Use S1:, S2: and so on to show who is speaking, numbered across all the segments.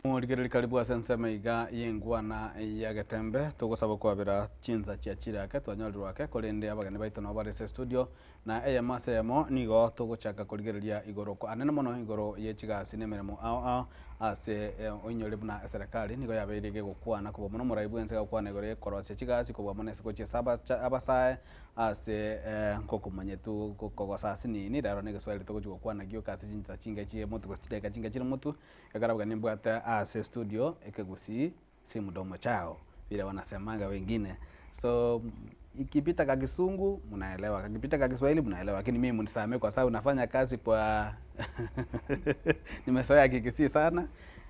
S1: Morigereria karibu ase ensemo iga y'enkwana ya Getembe, togosaba kwabera chinsa chia chire ake twanyorirwe ake, korende abageni baito nabo bare ase estudio, na eyemo ase eyemo nigo togochaka korigereria igoro anene mono igoro ye chigasi na emeremo ao ao ase oinyore buna eserekari nigo yabeire gegokwana kobua mono omorai bwense gagokwana igoro yekorosia chigasi kobua mono ase gochia ase abasae ase nkokomanyetu kogosa ase nini rero na egeswahili togochia gokwana gioka ase chinsa chinke chie motwe gose chidakika chinke chire motwe. Ekero abageni mbwate ase studio ekegusii si mdomo chao vile wanasemanga wengine so ikipita ka kisungu mnaelewa kakipita ka kiswahili mnaelewa lakini mimi mnisamee kwa sababu nafanya kazi kwa nimezoea kikisii sana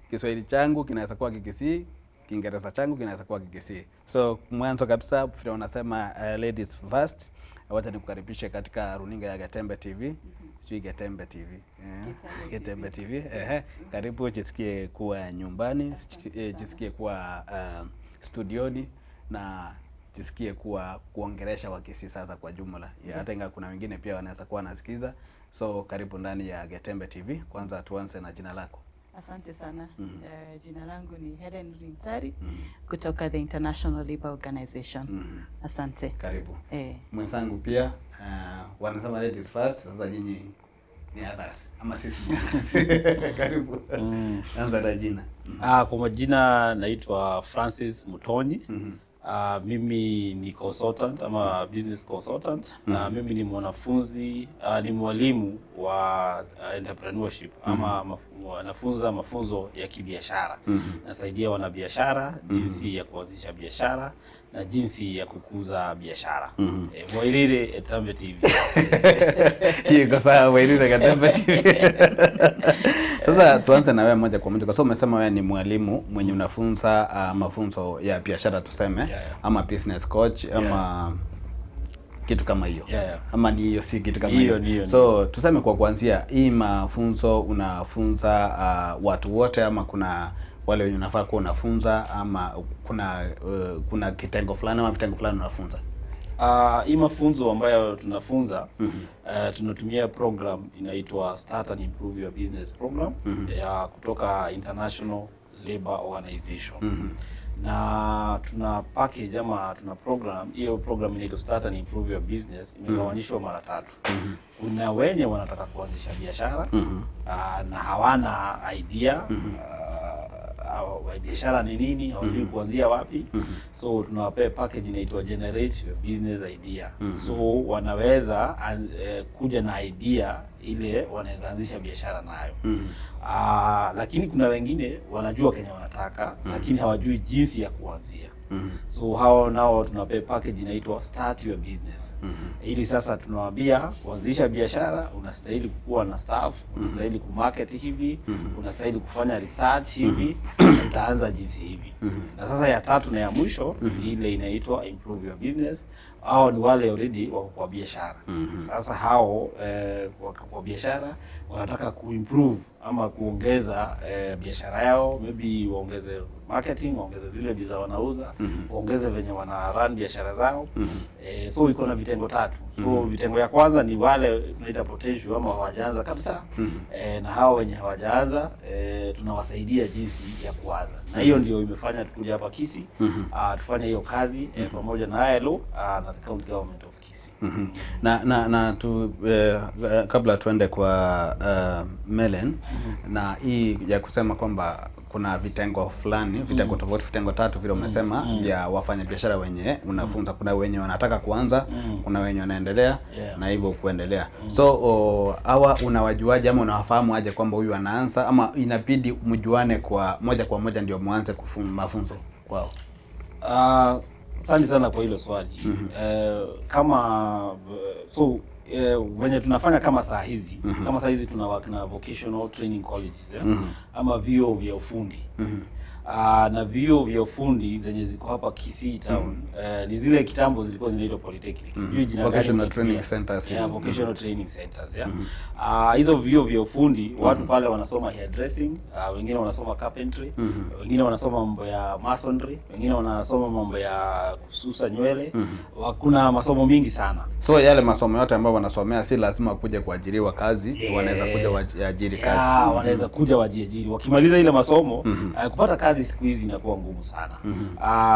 S1: kiswahili changu kinaweza kuwa kikisii kiingereza changu kinaweza kuwa kikisii so mwanzo kabisa vile wanasema ladies first wacha nikukaribishe katika runinga ya Getembe TV sijui Getembe TV Getembe TV ehe karibu jisikie kuwa nyumbani jisikie kuwa studioni na jisikie kuwa kuongelesha Wakisii sasa kwa jumla yeah, hata ingawa kuna wengine pia wanaweza kuwa wanasikiza so karibu ndani ya Getembe TV kwanza tuanze na jina lako
S2: Asante sana. Jina langu ni Helen Rintari kutoka the International Labour Organization. Asante.
S1: Karibu. Mwenzangu pia wanasema ladies first, sasa nyinyi ni others ama sisi ni others. Karibu. Anza na jina.
S3: Kwa majina naitwa Francis Mutonyi. Mimi ni consultant ama business consultant na mimi ni mwanafunzi ni mwalimu wa entrepreneurship ama nafunza mafunzo ya kibiashara. Nasaidia wanabiashara jinsi ya kuanzisha biashara na jinsi ya kukuza biashara. Mwairire Getembe TV.
S1: Hiyo iko sawa, Mwairire Getembe TV. Sasa tuanze na wewe moja kwa moja kwa sababu umesema wewe ni mwalimu mwenye unafunza mafunzo ya biashara tuseme ama business coach ama kitu kama hiyo ama ni hiyo si kitu kama
S3: Hiyo
S1: hiyo.
S3: ni hiyo.
S1: So tuseme kwa kuanzia hii mafunzo unafunza watu wote ama kuna wale wenye unafaa kuwa unafunza ama kuna kitengo fulani ama vitengo fulani unafunza?
S3: Hii mafunzo ambayo tunafunza tunatumia program inaitwa Start and Improve Your Business Program ya kutoka International Labour Organization. Na tuna package ama tuna program, hiyo program inaitwa Start and Improve Your Business imegawanyishwa mara tatu. Kuna wenye wanataka kuanzisha biashara na hawana idea biashara ni nini, hawajui kuanzia wapi. So tunawapea package inaitwa Generate Your Business Idea. So wanaweza kuja na idea ile wanaweza anzisha biashara nayo. Lakini kuna wengine wanajua kenye wanataka lakini hawajui jinsi ya kuanzia. So hao nao tunawapea package inaitwa Start Your Business. Ili sasa tunawaambia kuanzisha biashara unastahili kuwa na staff, unastahili kumarket hivi, unastahili kufanya research hivi, na utaanza jinsi hivi. Na sasa ya tatu na ya mwisho ni ile inaitwa Improve Your Business. Hao ni wale already wako kwa biashara. Sasa hao wako kwa biashara wanataka kuimprove ama kuongeza biashara yao, maybe waongeze marketing, waongeze zile bidhaa wanauza, waongeze venye wana run biashara zao. So iko na vitengo tatu. So vitengo ya kwanza ni wale tunaita potential ama hawajaanza kabisa. Na hao wenye hawajaanza tunawasaidia jinsi ya kuanza. Na hiyo ndio imefanya tukuja hapa Kisii tufanye hiyo kazi pamoja na ILO na the county government of Kisii.
S1: Na tu kabla tuende kwa Melen na hii ya kusema kwamba kuna vitengo fulani, vitengo tofauti, vitengo tatu vile umesema vya wafanyabiashara wenye unafunza. Kuna wenye wanataka kuanza, kuna wenye wanaendelea na hivyo kuendelea. So hawa unawajuaje ama unawafahamu aje kwamba huyu anaanza ama inabidi mjuane kwa moja kwa moja ndio muanze mafunzo kwao?
S3: Asante sana kwa hilo swali. Kama so venye tunafanya kama saa hizi kama saa hizi tuna work na vocational training colleges ama vyuo vya ufundi. Na vyuo vya ufundi zenye ziko hapa Kisii town ni zile kitambo zilikuwa zinaitwa polytechnic. Sijui jina gani
S1: Vocational
S3: mnatumia.
S1: training centers
S3: Yeah,
S1: hizo.
S3: vocational training centers yeah. Hizo vyuo vya ufundi watu pale wanasoma hairdressing, wengine wanasoma carpentry, wengine wanasoma mambo ya masonry, wengine wanasoma mambo ya kususa nywele. Kuna masomo mingi sana.
S1: So yale masomo yote ambayo wanasomea si lazima kuja kuajiriwa kazi, wanaweza kuja wajiajiri kazi.
S3: Yeah, wanaweza kuja wajiajiri wakimaliza ile masomo. Kupata kazi siku hizi inakuwa ngumu sana.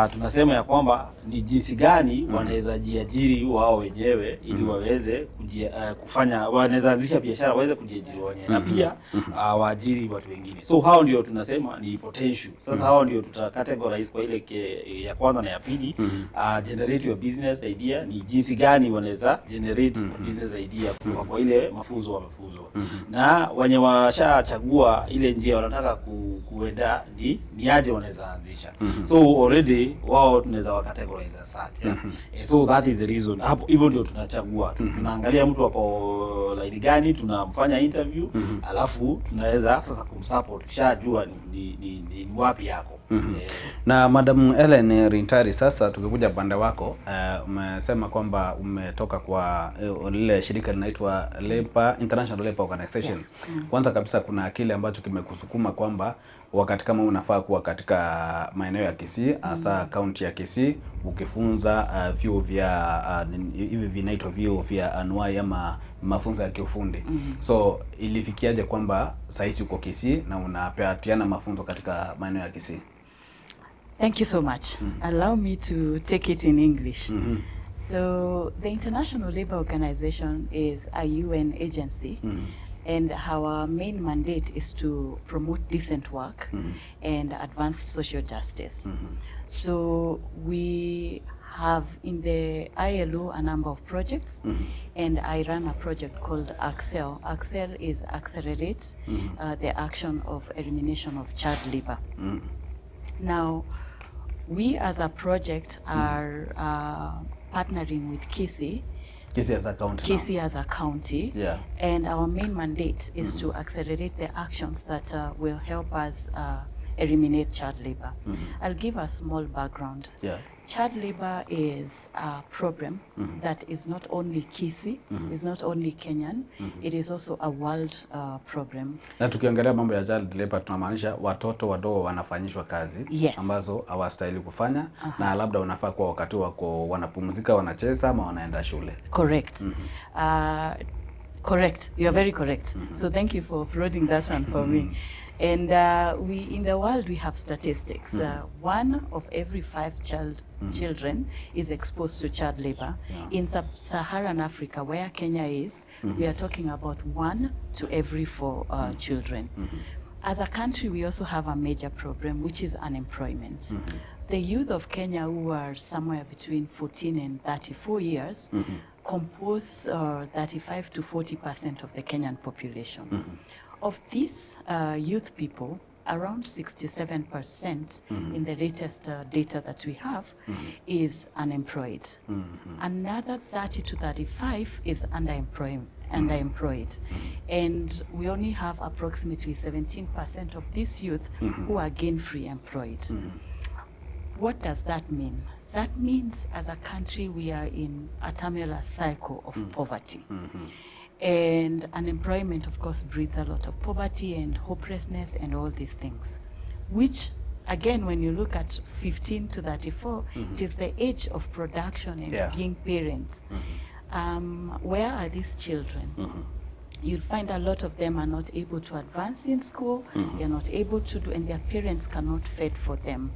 S3: Tunasema ya kwamba ni jinsi gani wanaweza jiajiri wao wenyewe ili waweze kufanya, wanaweza anzisha biashara waweze kujiajiri wao wenyewe na pia waajiri watu wengine. So hao ndio tunasema ni potential. Sasa hao ndio tuta categorize kwa ile ya kwanza na ya pili. Generate your business idea ni jinsi gani wanaweza generate a business idea kutoka kwa ile mafunzo wamefunzwa, na wenye washachagua ile njia wanataka kuenda ni aje wanaweza anzisha. So already wao tunaweza wa categorize as such, yeah. So that is the reason hapo hivyo ndio tunachagua. Tunaangalia mtu ako line gani, tunamfanya interview, alafu tunaweza sasa kumsupport tushajua ni wapi yako.
S1: Na Madam Ellen Rintari, sasa tukikuja upande wako, umesema kwamba umetoka kwa lile shirika linaitwa Labour, International Labour Organization.
S2: Yes.
S1: Kwanza kabisa kuna kile ambacho kimekusukuma kwamba wakati kama huu unafaa kuwa katika maeneo ya Kisii, hasa kaunti ya Kisii, ukifunza vyuo vya hivi vinaitwa vyuo vya anuai ama mafunzo ya kiufundi. So ilifikiaje kwamba sahizi uko Kisii na unapatiana mafunzo katika maeneo ya Kisii?
S2: Thank you so much. Allow me to take it in English. So, the International Labour Organization is a UN agency, and our main mandate is to promote decent work and advance social justice. So, we have in the ILO a number of projects, and I run a project called ACCEL. ACCEL is Accelerate the Action of Elimination of Child Labor. Now, we as a project are partnering with Kisii,
S1: Kisii as a county now.
S2: Kisii as a county, and our main mandate is to accelerate the actions that will help us eliminate child labor. I'll give a small background. Child labor is a problem that is not only Kisii, is not only Kenyan, it is also a world problem.
S1: Na tukiongelea mambo ya child labor tunamaanisha watoto wadogo wanafanyishwa kazi ambazo hawastahili kufanya, na labda wanafaa kuwa wakati wako wanapumzika, wanacheza ama wanaenda shule.
S2: Correct. Correct. You are very correct. So thank you for floating that one for me. And we in the world we have statistics. 1 of every 5 children is exposed to child labor. In sub-Saharan Africa, where Kenya is, we are talking about 1 to every 4 children. As a country, we also have a major problem, which is unemployment. The youth of Kenya who are somewhere between 14 and 34 years compose 35 to 40% of the Kenyan population. Of these youth people, around 67% in the latest data that we have is unemployed. Another 30 to 35 is underemployed. And we only have approximately 17% of these youth who are gainfully employed. What does that mean? That means as a country we are in a terminal cycle of poverty. And unemployment, of course, breeds a lot of poverty and hopelessness and all these things, which, again, when you look at 15 to 34, it is the age of production and being parents. Where are these children? You'll find a lot of them are not able to advance in school, they're not able to do, and their parents cannot fend for them.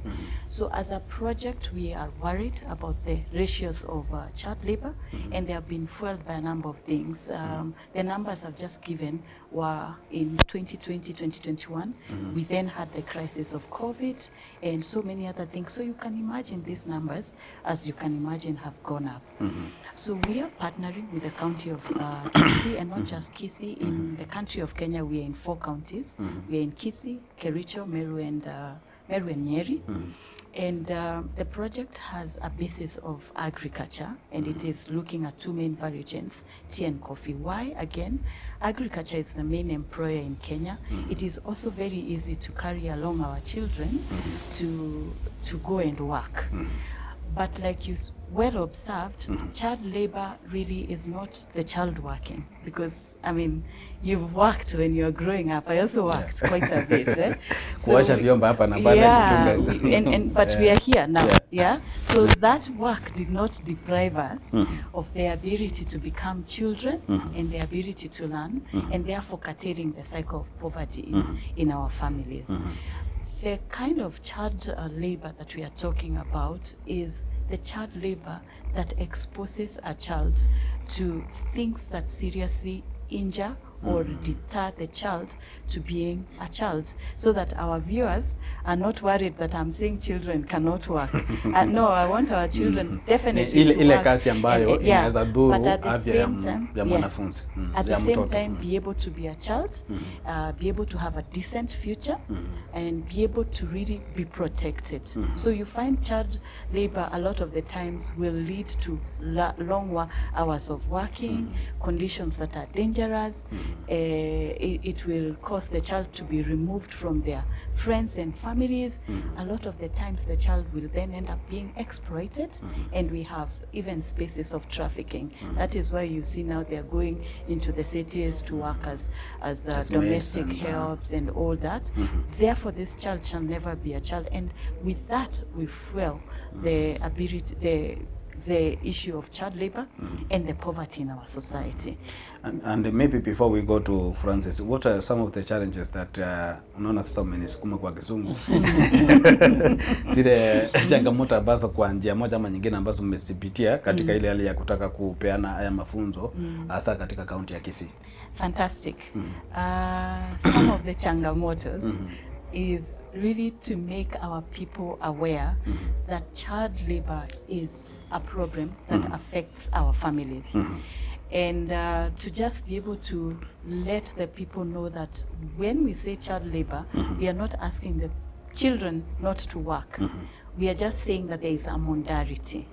S2: So as a project, we are worried about the ratios of child labor, and they have been fueled by a number of things. The numbers I've just given were in 2020, 2021. We then had the crisis of COVID and so many other things. So you can imagine these numbers, as you can imagine, have gone up. So we are partnering with the county of Kisii, and not just Kisii. In the country of Kenya, we are in 4 counties. We are in Kisii, Kericho, Meru, and Meru and Nyeri. And the project has a basis of agriculture, and it is looking at two main value chains, tea and coffee. Why? Again, agriculture is the main employer in Kenya. It is also very easy to carry along our children to go and work. But like you well observed, child labor really is not the child working, because, I mean, you've worked when you were growing up. I also worked quite a bit. Eh?
S1: Kuosha vyombo hapa na pale, kuchunga.
S2: But we are here now. Yeah. So that work did not deprive us of the ability to become children and the ability to learn, and therefore curtailing the cycle of poverty in our families. The kind of child labor that we are talking about is the child labor that exposes a child to things that seriously injure or deter the child to being a child, so that our viewers are not worried that I'm saying children cannot work. No, I want our children definitely
S1: Ile,
S2: to
S1: ile
S2: work.
S1: kazi ambayo inaweza dhuru
S2: But at the
S1: afya ya
S2: same time,
S1: ya
S2: yes,
S1: mwanafunzi,
S2: at
S1: ya
S2: the same
S1: mtoto.
S2: time, be able to be a child, be able to have a decent future, and be able to really be protected. So you find child labor a lot of the times will lead to long hours of working, conditions that are dangerous. It will cause the child to be removed from their friends and families. A lot of the times the child will then end up being exploited, and we have even spaces of trafficking. That is why you see now they're going into the cities to work as
S1: As maids
S2: domestic
S1: and,
S2: helps and all that. Therefore, this child shall never be a child. And with that, we fuel the ability, the issue of child labor and the poverty in our society.
S1: And maybe before we go to Francis, what are some of the challenges that unaona sasa umenisukuma kwa Kizungu, zile changamoto ambazo kwa njia moja ama nyingine ambazo mmezipitia katika ile hali ya kutaka kupeana haya mafunzo, hasa katika kaunti ya Kisii?
S2: Fantastic. Some of the changamotos is really to make our people aware that child labor is a problem that affects our families. And to just be able to let the people know that when we say child labor, we are not asking the children not to work. We are just saying that there is a mundarity.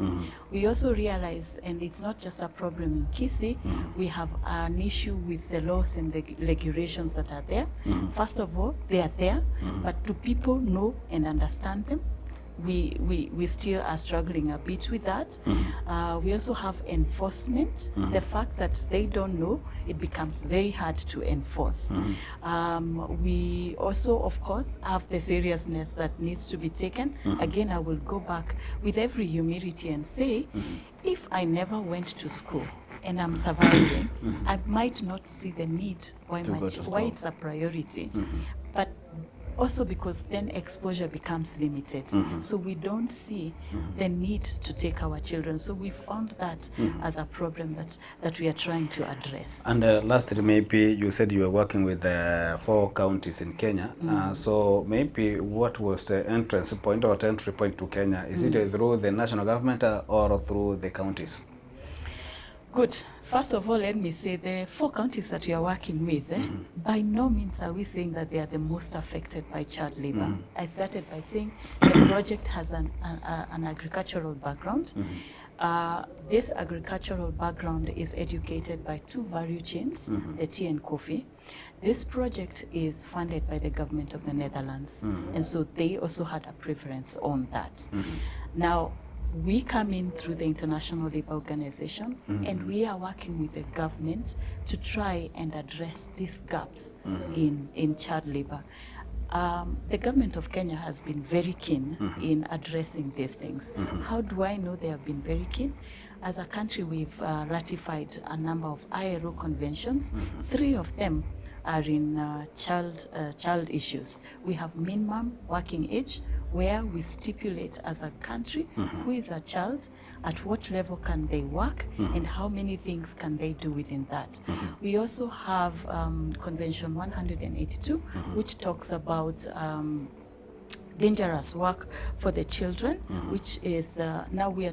S2: We also realize, and it's not just a problem in Kisii, we have an issue with the laws and the regulations that are there. First of all, they are there, but do people know and understand them? We still are struggling a bit with that. We also have enforcement. The fact that they don't know, it becomes very hard to enforce. We also, of course, have the seriousness that needs to be taken. Again, I will go back with every humility and say, if I never went to school and I'm surviving, I might not see the need
S1: To go to
S2: why
S1: school.
S2: it's a priority. But also because then exposure becomes limited. So we don't see the need to take our children. So we found that as a problem that we are trying to address.
S1: And lastly, maybe you said you were working with 4 counties in Kenya. So maybe what was the entrance point or entry point to Kenya? Is it through the national government or through the counties?
S2: Good. First of all, let me say the 4 counties that we are working with, by no means are we saying that they are the most affected by child labor. I started by saying the project has an agricultural background. This agricultural background is educated by 2 value chains, the tea and coffee. This project is funded by the government of the Netherlands, and so they also had a preference on that. Now, we come in through the International Labour Organization, and we are working with the government to try and address these gaps in child labor. The government of Kenya has been very keen in addressing these things. How do I know they have been very keen? As a country, we've ratified a number of ILO conventions. 3 of them are in child issues. We have minimum working age, where we stipulate as a country who is a child, at what level can they work, and how many things can they do within that. We also have Convention 182, which talks about dangerous work for the children, which is now we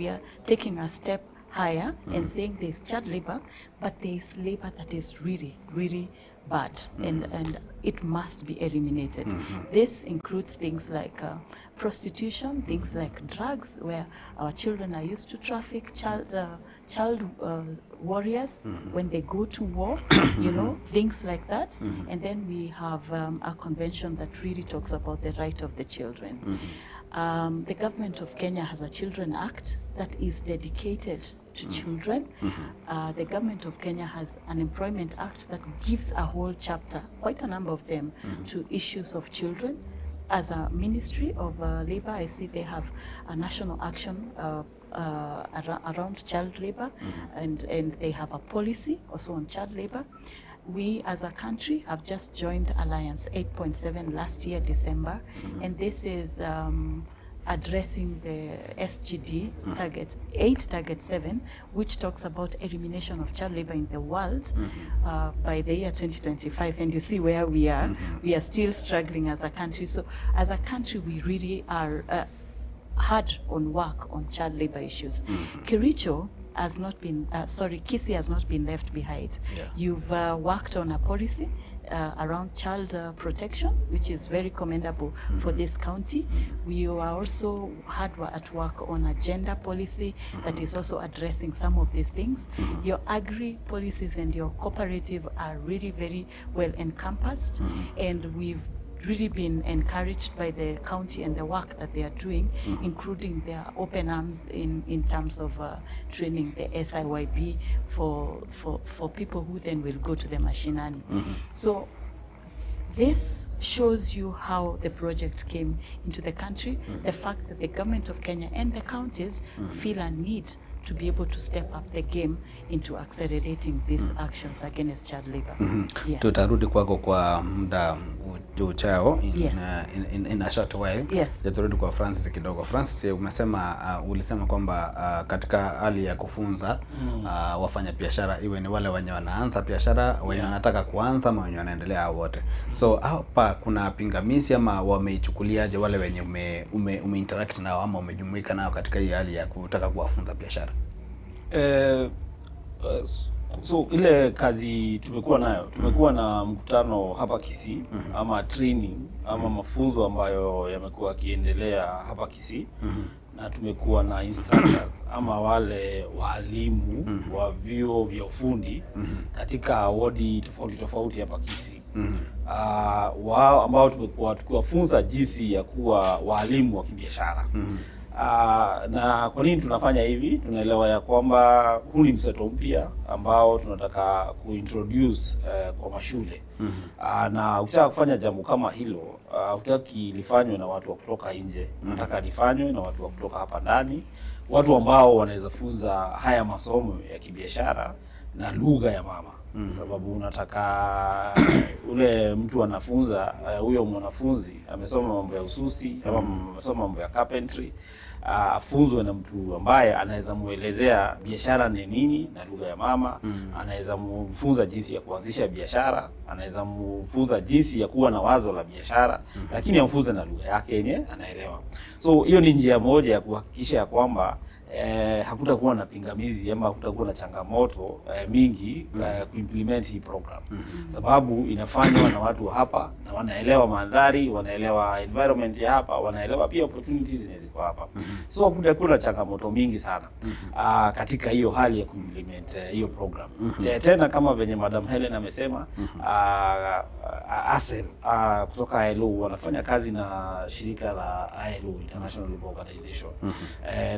S2: are taking a step higher and saying there's child labor, but there is labor that is really, really bad and it must be eliminated. This includes things like prostitution, things like drugs, where our children are used to traffic, child warriors when they go to war, you know, things like that. And then we have a convention that really talks about the right of the children. The government of Kenya has a Children Act that is dedicated to children. The government of Kenya has an Employment Act that gives a whole chapter, quite a number of them, to issues of children. As a Ministry of Labor, I see they have a national action around child labor, and they have a policy also on child labor. We as a country have just joined Alliance 8.7 last year, December, and this is addressing the SGD target 8, target 7, which talks about elimination of child labor in the world by the year 2025. And you see where we are. We are still struggling as a country. So as a country, we really are hard on work on child labor issues. Kericho has not been, sorry, Kisii has not been left behind.
S1: Yeah.
S2: You've worked on a policy around child protection, which is very commendable for this county. We are also hard at work on a gender policy that is also addressing some of these things. Your agri policies and your cooperative are really very well encompassed, and we've really been encouraged by the county and the work that they are doing, including their open arms in terms of training the SIYB for people who then will go to the mashinani. So this shows you how the project came into the country, the fact that the government of Kenya and the counties feel a need to be able to step up the game into accelerating these actions against child labor. Yes.
S1: Tutarudi kwako kwa muda uchao in,
S2: Yes.
S1: in a short while.
S2: Yes.
S1: Turudi kwa Francis kidogo. Francis, umesema ulisema kwamba katika hali ya kufunza wafanya biashara, iwe ni wale wenye wanaanza biashara, wenye wanataka kuanza ama wenye wanaendelea, hao wote. So hapa kuna pingamizi ama wameichukuliaje wale wenye ume interact nao ama umejumuika nao katika hii hali ya kutaka kuwafunza biashara?
S3: So ile kazi tumekuwa nayo, tumekuwa na mkutano hapa Kisii ama training ama mafunzo ambayo yamekuwa yakiendelea hapa Kisii, na tumekuwa na instructors ama wale walimu wa vyuo vya ufundi katika wodi tofauti tofauti hapa Kisii, wao ambao tumekuwa tukiwafunza jinsi ya kuwa walimu wa kibiashara. Na kwa nini tunafanya hivi? Tunaelewa ya kwamba huu ni mseto mpya ambao tunataka kuintroduce kwa mashule. Na ukitaka kufanya jambo kama hilo, hutaki lifanywe na watu wa kutoka nje, unataka lifanywe na watu wa kutoka hapa ndani, watu ambao wanaweza funza haya masomo ya kibiashara na lugha ya mama, sababu unataka ule mtu anafunza, huyo mwanafunzi amesoma mambo ya ususi ama amesoma mambo ya carpentry, afunzwe na mtu ambaye anaweza muelezea biashara ni nini na lugha ya mama, anaweza mfunza jinsi ya kuanzisha biashara, anaweza mfunza jinsi ya kuwa na wazo la biashara, lakini amfunze na lugha yake yenye anaelewa. So hiyo ni njia moja ya kuhakikisha ya kwamba hakutakuwa na pingamizi ama hakutakuwa na changamoto mingi kuimplement hii program, sababu inafanywa na watu hapa na wanaelewa mandhari, wanaelewa environment ya hapa, wanaelewa pia opportunities zenye ziko hapa. So hakutakuwa na changamoto mingi sana katika hiyo hali ya kuimplement hiyo program. Tena kama venye Madam Helen amesema, ASEL kutoka ILO wanafanya kazi na shirika la ILO, International Labour Organization,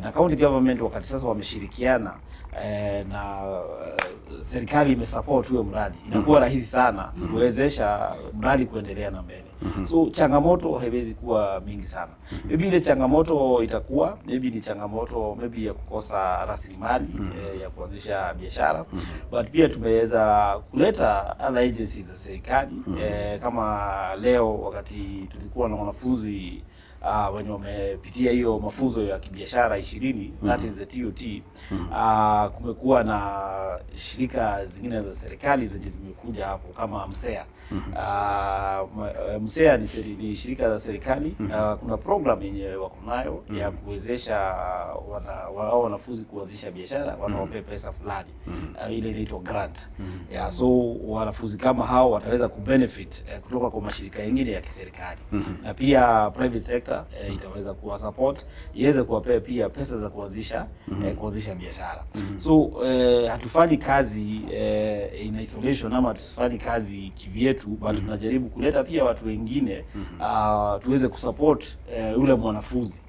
S3: na county government wakati sasa wameshirikiana na serikali imesupport huyo mradi, inakuwa rahisi sana kuwezesha mradi kuendelea na mbele. So changamoto haiwezi kuwa mingi sana. Maybe ile changamoto itakuwa maybe ni changamoto maybe ya kukosa rasilimali ya kuanzisha biashara, but pia tumeweza kuleta other agencies za serikali, kama leo wakati tulikuwa na wanafunzi. wenye wamepitia hiyo mafunzo ya kibiashara 20, that is the TOT. Kumekuwa na shirika zingine za serikali zenye zimekuja hapo kama MSEA. MSEA ni shirika za serikali. Kuna program yenye wako nayo ya kuwezesha wao wanafunzi kuanzisha biashara, wanawapea pesa fulani, ile inaitwa grant. Yeah, so wanafunzi kama hao wataweza kubenefit kutoka kwa mashirika mengine ya kiserikali, na pia private sector itaweza kuwa support iweze kuwapea pia pesa za kuanzisha biashara. So hatufanyi kazi in isolation ama tusifanyi kazi kivyetu, but tunajaribu kuleta pia watu wengine, tuweze kusupport yule mwanafunzi.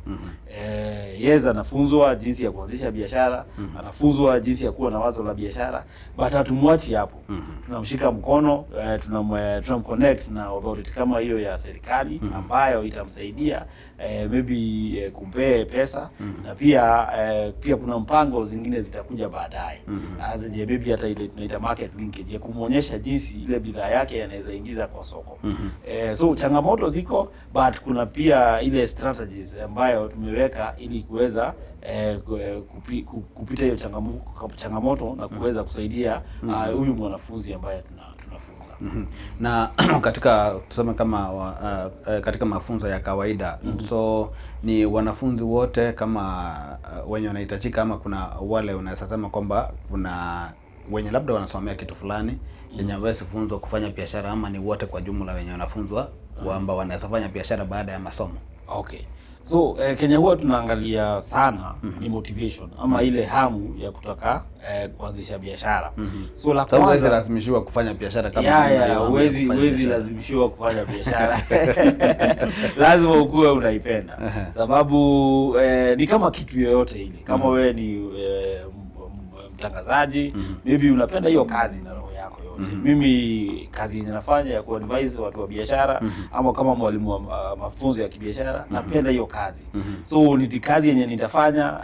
S3: Yes, anafunzwa jinsi ya kuanzisha biashara, anafunzwa jinsi ya kuwa na wazo la biashara, but hatumwachi hapo. Tunamshika mkono, tunamconnect na authority kama hiyo ya serikali ambayo itamsaidia, maybe kumpee pesa, na pia kuna mpango zingine zitakuja baadaye, zenye maybe hata ile tunaita market linkage ya kumuonyesha jinsi ile bidhaa yake anaweza ingiza kwa soko. So changamoto ziko, but kuna pia ile strategies ambayo tumeweka ili kuweza kupita hiyo changamoto na kuweza kusaidia huyu mwanafunzi ambaye tunafunza.
S1: Na katika tuseme kama katika mafunzo ya kawaida, so ni wanafunzi wote kama wenye wanahitajika, ama kuna wale unaweza sema kwamba kuna wenye labda wanasomea kitu fulani yenye hawezi funzwa kufanya biashara, ama ni wote kwa jumla wenye wanafunzwa kwamba wanaweza fanya biashara baada ya masomo?
S3: Okay. So Kenya huwa tunaangalia sana ni motivation ama ile hamu ya kutaka kuanzisha biashara. So la
S1: Sababu huwezi
S3: kwanza
S1: lazimishiwa kufanya biashara kama huna hiyo hamu ya kufanya
S3: huwezi
S1: biashara.
S3: lazimishiwa kufanya biashara. Lazima ukuwe unaipenda. Sababu ni kama kitu yoyote ile. Kama wewe ni mtangazaji, maybe unapenda hiyo kazi na roho yako yote. Mimi kazi yenye nafanya ya kuadvise watu wa biashara, ama kama mwalimu wa mafunzo ya kibiashara, napenda hiyo kazi. So ni kazi yenye nitafanya,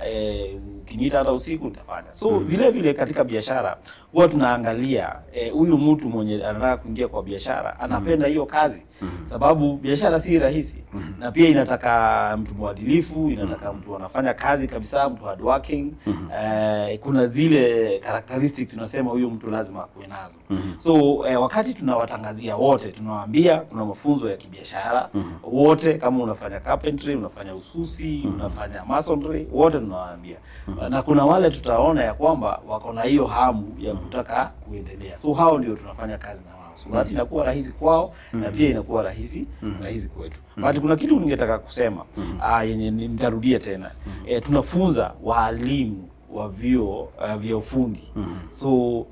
S3: ukiniita hata usiku nitafanya. So vile vile katika biashara huwa tunaangalia huyu mtu mwenye anataka kuingia kwa biashara anapenda hiyo kazi, sababu biashara si rahisi, na pia inataka mtu mwadilifu, inataka mtu anafanya kazi kabisa, mtu hardworking. Kuna zile characteristics tunasema huyu mtu lazima akuwe nazo. So wakati tunawatangazia wote, tunawaambia kuna mafunzo ya kibiashara wote, kama unafanya carpentry, unafanya ususi, unafanya masonry, wote tunawaambia. Na kuna wale tutaona ya kwamba wako na hiyo hamu ya kutaka kuendelea, so hao ndio tunafanya kazi na wao, so that inakuwa rahisi kwao na pia inakuwa rahisi kwetu. But kuna kitu ningetaka kusema, yenye nitarudia tena. Tunafunza walimu wa vyuo vya ufundi. So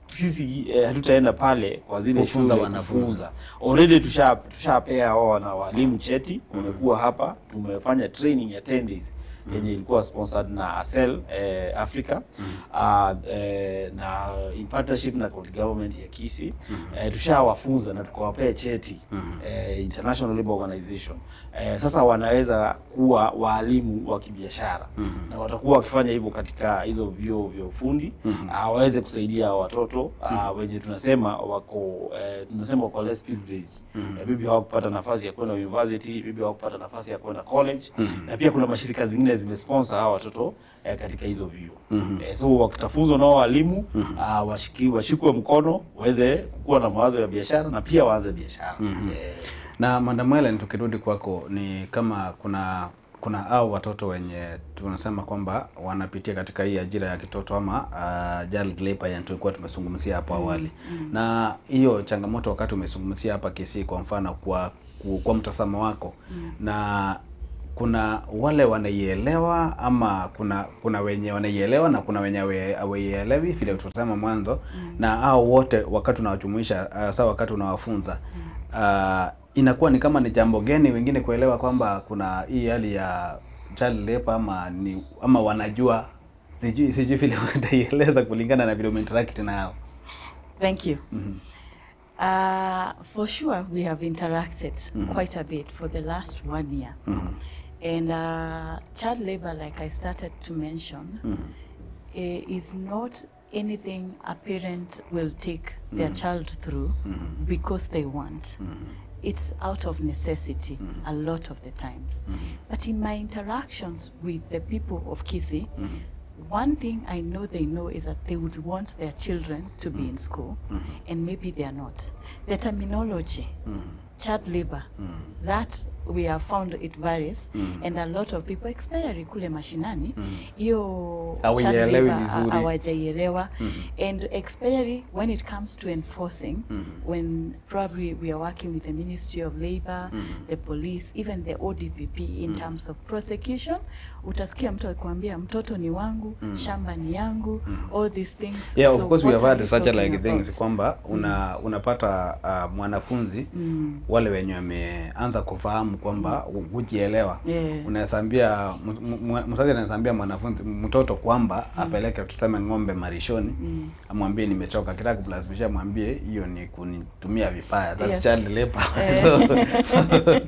S3: sisi hatutaenda pale kwa zile
S1: Kufunza
S3: shule
S1: wanafunzi.
S3: kufunza. Already tushapea hao na walimu cheti, wamekuwa hapa, tumefanya training ya 10 days yenye ilikuwa sponsored na ACEL Africa, na in partnership na county government ya Kisii. Tushawafunza na tukawapea cheti, International Labour Organization. Sasa wanaweza kuwa walimu wa kibiashara, na watakuwa wakifanya hivyo katika hizo vyuo vya ufundi, waweze kusaidia watoto wenye tunasema wako less privileged. Maybe hawakupata nafasi ya kwenda university, maybe hawakupata nafasi ya kwenda college. Na pia kuna mashirika zingine zimesponsor hawa watoto katika hizo vyuo. So wakitafunzwa nao walimu, washikwe mkono waweze kuwa na mawazo ya biashara na pia waanze biashara.
S1: Na Madam Helen, tukirudi kwako, ni kama kuna hao watoto wenye tunasema kwamba wanapitia katika hii ajira ya kitoto ama child labor yenye tulikuwa tumezungumzia hapo awali. Na hiyo changamoto wakati umezungumzia hapa Kisii kwa mfano, kwa mtazamo wako, na kuna wale wanaielewa ama kuna wenye wanaielewa na kuna wenye hawaielewi vile tulisema mwanzo, na hao wote wakati unawajumuisha, sawa, wakati unawafunza, inakuwa ni kama ni jambo geni wengine kuelewa kwamba kuna hii hali ya child labor, ama wanajua, sijui vile wataieleza kulingana na vile umeinteract nao.
S2: Thank you. For sure, we have interacted quite a bit for the last 1 year. And child labor, like I started to mention, is not anything a parent will take their child through because they want. It's out of necessity a lot of the times. But in my interactions with the people of Kisii, one thing I know they know is that they would want their children to be in school, and maybe they are not. The terminology, child labor, that we have found it varies, and a lot of people, especially kule mashinani, hiyo child
S1: Hawaielewi
S2: labor
S1: vizuri.
S2: hawajaielewa and especially when it comes to enforcing, when probably we are working with the Ministry of Labor, the police, even the ODPP in terms of prosecution, utasikia mtu akikwambia mtoto ni wangu, shamba ni yangu, all these things.
S1: Yeah, of
S2: So
S1: course we
S2: what
S1: have
S2: are
S1: had
S2: you
S1: such
S2: talking
S1: like things
S2: about?
S1: kwamba unapata mwanafunzi wale wenye wameanza kufahamu kwamba kujielewa
S2: Yeah.
S1: unaweza ambia mzazi anaweza ambia mwanafunzi mtoto kwamba apeleke tuseme ng'ombe malishoni, amwambie nimechoka, akitaka kulazimisha mwambie hiyo ni kunitumia vibaya, that's
S2: Yes.
S1: child labor.
S2: Eh.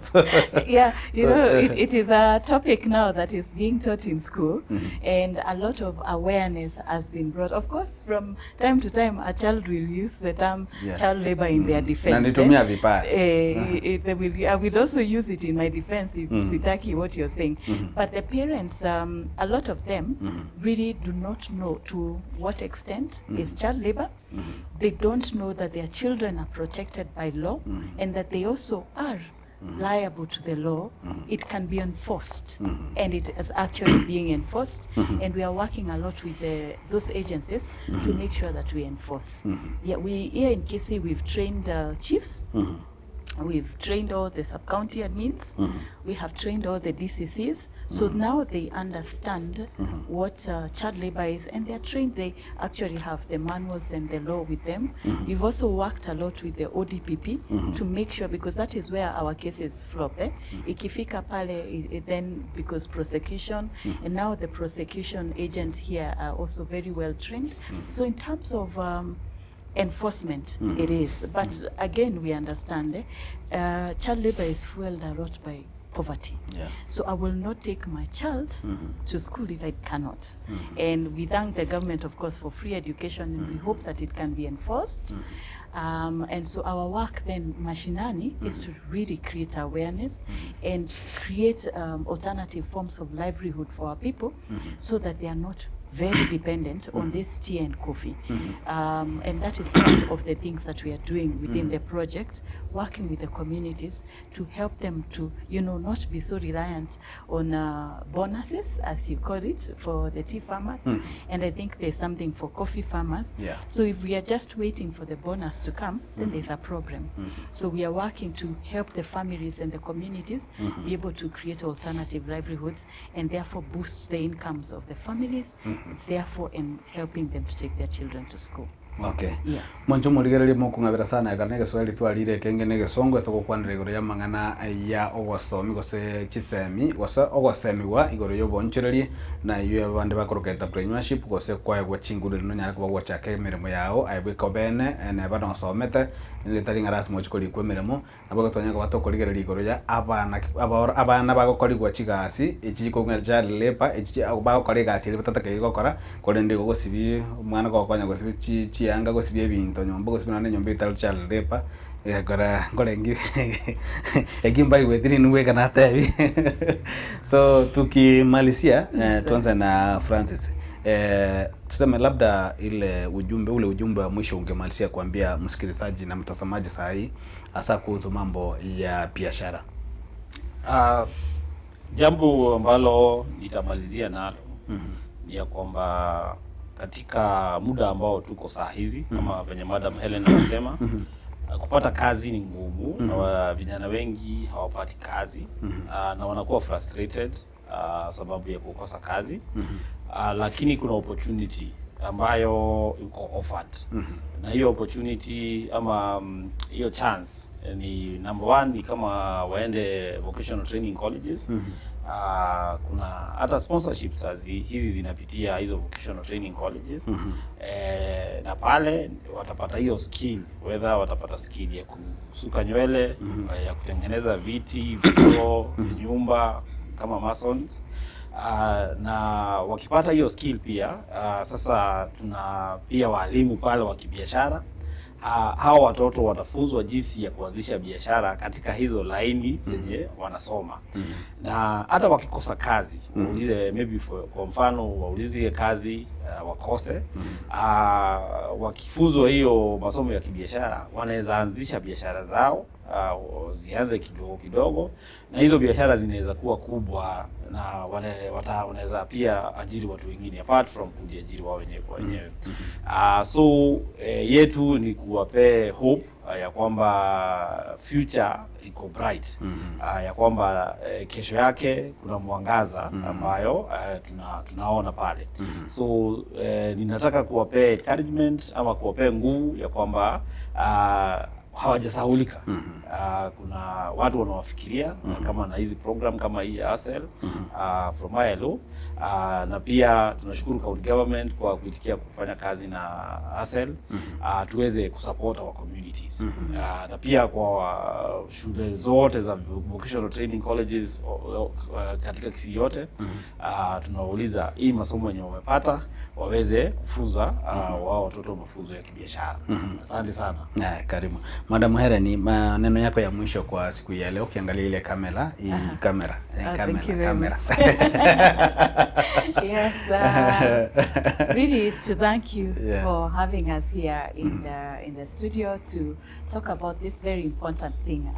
S1: So
S2: Yeah, you
S1: So,
S2: know, it is a topic now that is being taught in school, and a lot of awareness has been brought. Of course, from time to time, a child will use the term child labor in their defense.
S1: Na nitumia vibaya.
S2: They will, I will also use it in my defense if sitaki what you're saying. But the parents, a lot of them really do not know to what extent is child labor. They don't know that their children are protected by law and that they also are liable to the law. It can be enforced, and it is actually being enforced. And we are working a lot with those agencies to make sure that we enforce. Yeah, we here in Kisii, we've trained chiefs. We've trained all the sub-county admins. We have trained all the DCCs. So now they understand what child labor is, and they are trained. They actually have the manuals and the law with them. We've also worked a lot with the ODPP to make sure, because that is where our cases flop. Eh? Ikifika pale, then because prosecution, and now the prosecution agents here are also very well trained. So in terms of enforcement, it is. But again, we understand child labor is fueled a lot by poverty. So I will not take my child to school if I cannot. And we thank the government, of course, for free education, and we hope that it can be enforced. And so our work then, mashinani, is to really create awareness and create alternative forms of livelihood for our people so that they are not very dependent on this tea and coffee. And that is part of the things that we are doing within the project, working with the communities to help them to, you know, not be so reliant on bonuses, as you call it, for the tea farmers. And I think there's something for coffee farmers. So if we are just waiting for the bonus to come, then there's a problem. So we are working to help the families and the communities be able to create alternative livelihoods and therefore boost the incomes of the families, therefore in helping them to take their children to school.
S1: Okay.
S2: Yes.
S1: Mwancho morigereria mokung'abera sana ekero na egeswahili twarire ekenge na egesongo etogokwanera igoro ya amang'ana ya ogosomi gose chisemi gose ogosemiwa igoro ya obonchereri na eywo abande bakoroka entrepreneurship gose kwaegwa chinguru eri nonyare koba gochaka emeremo yago aye bweka obene neba nosomete ritari ng'a lasima ochi korikwa emeremo nabo egotonyeka koba tokorigereria igoro ya abana abana bagokorigwa chigasi echi chikong'ea child labour echi bagokora egasi eria batatakeire gokora korende igo gosibi omwana gokonya gosibi chianga gosibia ebinto nyomba gosibi nonye enyomba etari child labour egekora nkorengi eki mbaigweti rinde bweka natebi so tukimalizia tuanze na Francis. Tuseme labda ile ujumbe ule ujumbe wa mwisho ungemalizia kuambia msikilizaji na mtazamaji saa hii hasa kuhusu mambo ya biashara.
S3: Jambo ambalo nitamalizia nalo ni ya kwamba katika muda ambao tuko saa hizi, kama venye Madam Helen amesema, kupata kazi ni ngumu na vijana wengi hawapati kazi na wanakuwa frustrated sababu ya kukosa kazi, lakini kuna opportunity ambayo iko offered na hiyo opportunity ama hiyo chance ni number one ni kama waende vocational training colleges. Kuna hata sponsorships hizi zinapitia hizo vocational training colleges, na pale watapata hiyo skill, whether watapata skill ya kusuka nywele, ya kutengeneza viti, vioo, nyumba kama masons. Na wakipata hiyo skill pia, sasa tuna pia walimu pale wa kibiashara. Hawa watoto watafunzwa jinsi ya kuanzisha biashara katika hizo laini zenye wanasoma. Na hata wakikosa kazi, waulize maybe kwa mfano waulize kazi wakose, wakifunzwa hiyo masomo ya kibiashara wanaweza anzisha biashara zao, zianze kidogo kidogo, na hizo biashara zinaweza kuwa kubwa na wanaweza pia ajiri watu wengine apart from kujiajiri wao wenyewe kwa wenyewe. So yetu ni kuwapee hope ya kwamba future iko bright, ya kwamba kesho yake kuna mwangaza ambayo tunaona pale. So ninataka kuwapea encouragement ama kuwapea nguvu ya kwamba hawajasahulika. Kuna watu wanawafikiria kama na hizi program kama hii ya ASEL from ILO, na pia tunashukuru county government kwa kuitikia kufanya kazi na ASEL, tuweze kusupport our communities. Na pia kwa shule zote za vocational training colleges katika Kisii yote, tunawauliza hii masomo yenye wamepata waweze kufunza wao watoto mafunzo ya kibiashara. Asante sana.
S1: Karibu. Madam Helen, maneno yako ya mwisho kwa siku ya leo ukiangalia ile kamera, hii kamera,
S2: Thank you very
S1: kamera.
S2: much. Yes, really is to thank you for having us here in the studio to talk about this very important thing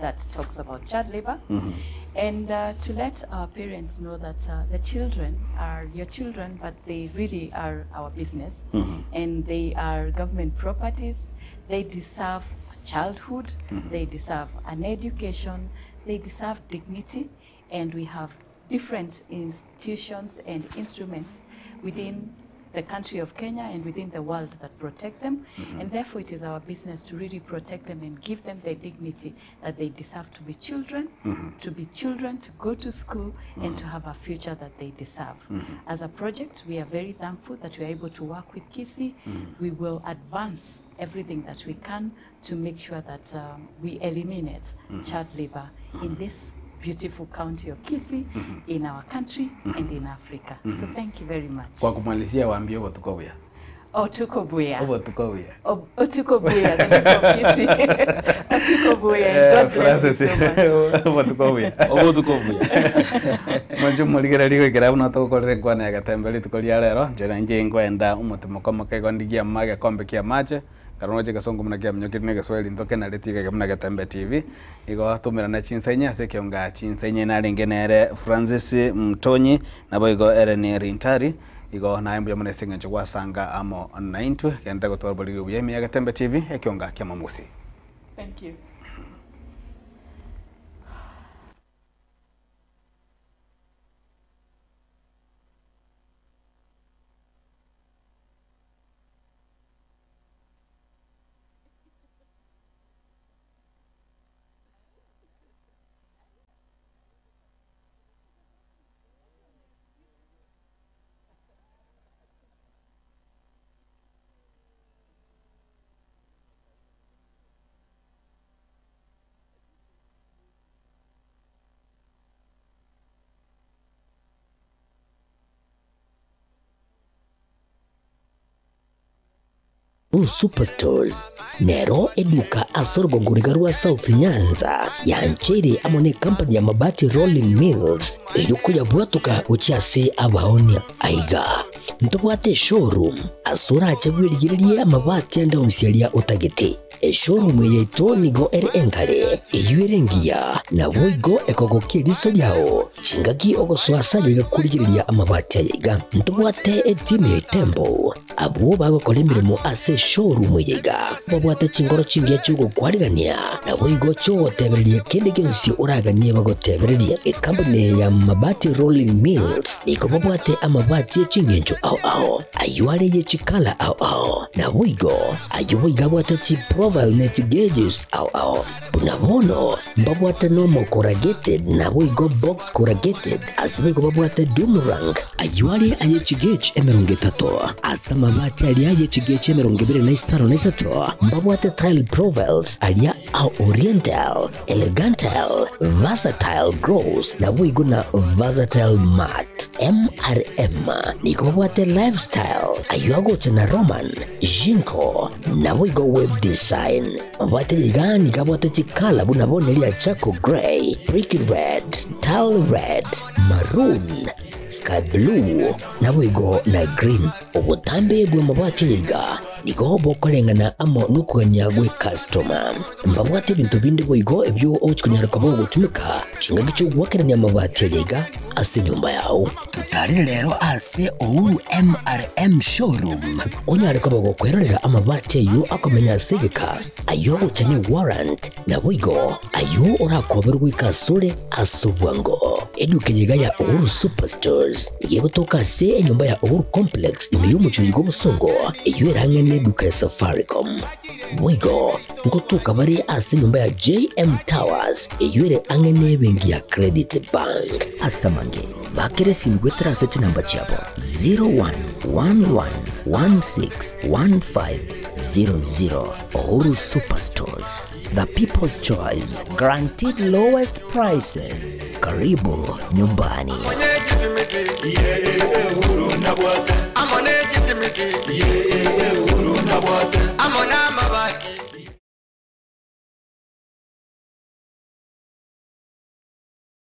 S2: that talks about child labor, and to let our parents know that the children are your children, but they really are our business, and they are government properties. They deserve childhood, they deserve an education, they deserve dignity, and we have different institutions and instruments within the country of Kenya and within the world that protect them. And therefore it is our business to really protect them and give them the dignity that they deserve to be children, to be children, to go to school, and to have a future that they deserve. As a project, we are very thankful that we are able to work with Kisii. We will advance everything that we can to make sure that we eliminate child labor in this beautiful county of Kisii, in our country, and in Africa. So thank you very much.
S1: Kwa kumalizia waambie obotuko buya.
S2: Otuko buya.
S1: Obotuko buya.
S2: Otuko buya, the people of Kisii. Otuko buya, and God bless you so much.
S1: Obotuko buya.
S3: Obotuko buya.
S1: Mwanjo muligereria gwikira buno tugukorire nkwana ya getembe rituko ria rero njira nje ngwenda umutimo komoke gondigia mage kombe kia mache karono che gasongo muna kia mnyokiri ne geswahili ntoke na retiga muna getembe TV igo tumirana chinsenya ase kionga chinsenya narenge nere Francis Mtonyi nabo igo Eren Rintari igo naye mbuya mune sing'encho gwasanga amo naintwe kende gotwara borigwe buya ime ya Getembe TV ekionga kia mamusi.
S2: Thank you.
S4: Superstores nero eduka asorogongoriga rwa South Nyanza yanchere amo ne company ya Mabati Rolling Mills eriokuya bwatuka gochiase abaonia aiga ntobwate showroom asorache bwerigererie amabati ande onsiaria otagete eshowroom yaito nigo ere enkare eyuere ngiya nabo igo ekogokia eriso riao chingaki ogosoasayo igakurigereria amabati ayaiga ntobwate etimu ya Tembo abwo bagokora emirimo ase showroom yaiga babwate chingoro chingiya chiogokwarigania nabo igo chiogotebereria kende gionsi oraganie bagotebereria ekampani ya Mabati Rolling Mills nigo babwate amabati echingencho ao ao ayo are ye chikala ao ao nabo igo ayo boiga abwate chiprofile net gauges ao ao buna bono mbabwate normal corrugated nabo igo box corrugated ase boigo babwate doomerang ayo are aye chigauge emirongo etato ase amabati aria aye chigauge emirongo ebere na isano na isato mbabwate tile profiles aria ao oriental elegantal versatile gross nabo igo na versatile mat. MRM nigo babwate Lifestyle, ayio agocha na Roman, Jinko, naboigo Web Design. Mabwate iga nigo abwate chikala buna bono eria charcoal grey, brick red, tile red, maroon, sky blue, naboigo na green. Obotambe bw'amabati aya iga nigo bokoreng'ana amo nokogania gw'ecustoma. Mbabwate ebinto binde boigo ebio ogochia konyara koba ogotumeka chingaki chi'ogoakerania amabati aya iga ase enyomba yao. Totarire rero ase Uhuru MRM Showroom onyare koba gokwerorera amabati ayio akomenya ase egeka, ayio agocha ne warrant, naboigo ayio orakoberwe goika asore ase obwango. Eduka eye iga ya Uhuru Superstores nigo egotoka ase enyomba ya Uhuru Complex ime y'omochie oiga obosongo, eyio erang'e neduka ya Safaricom. Boigo ngotoka bare ase enyomba ya JM Towers eyio ere ang'e nebenki ya Credit Bank. Ase amange, bakera esimi goetera ase chinamba chiabo 0111161500. Uhuru Superstores, the people's choice, guaranteed lowest prices. Karibu nyumbani.